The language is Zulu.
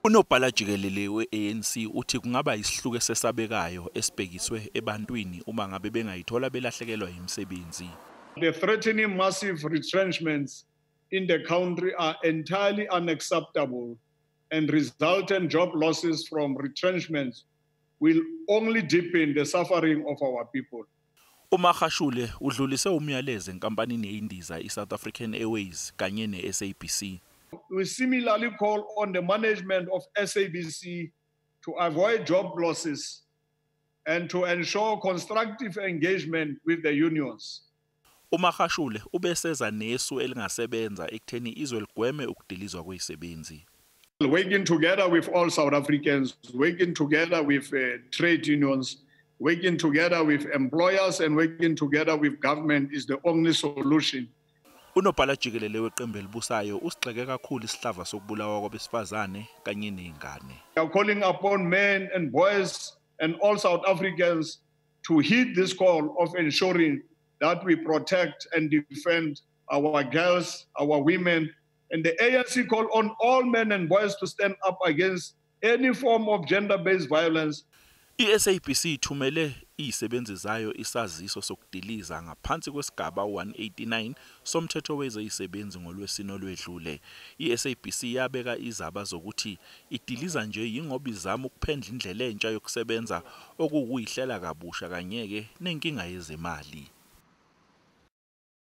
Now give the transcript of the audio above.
Unobhala jikelele we-ANC uthi kungaba isihluku esesabekayo esibhekiswe ebantwini uma ngabe bengayithola belahlekelwa imisebenzi. The threatening massive retrenchments in the country are entirely unacceptable, and resultant job losses from retrenchments will only deepen the suffering of our people. UMagashule udlulise umyalezo enkampanini yeyindiza iSouth African Airways kanye ne-SABC. We similarly call on the management of SABC to avoid job losses and to ensure constructive engagement with the unions. UMagashule ubeseza nesu elingasebenza ekutheni izwe ligweme ukudilizwa kwezisebenzi. Working together with all South Africans, working together with trade unions, working together with employers and working together with government is the only solution. Unobhala jikelele weqembu elibusayo usigxeke kakhulu isihlava sokubulawa kwabesifazane kanye nezingane. We are calling upon men and boys and all South Africans to heed this call of ensuring that we protect and defend our girls, our women, and the ANC call on all men and boys to stand up against any form of gender-based violence. I-SABC ithumele izisebenzi zayo isaziso sokudiliza ngaphansi kwesigaba 189 somthetho wezezisebenzi ngolwesine olwedlule. I-SABC yabeka izaba zokuthi idiliza nje yingoba izama ukuphendla indlela entsha yokusebenza okukuyihlela kabusha kanye-ke nenkinga yezemali.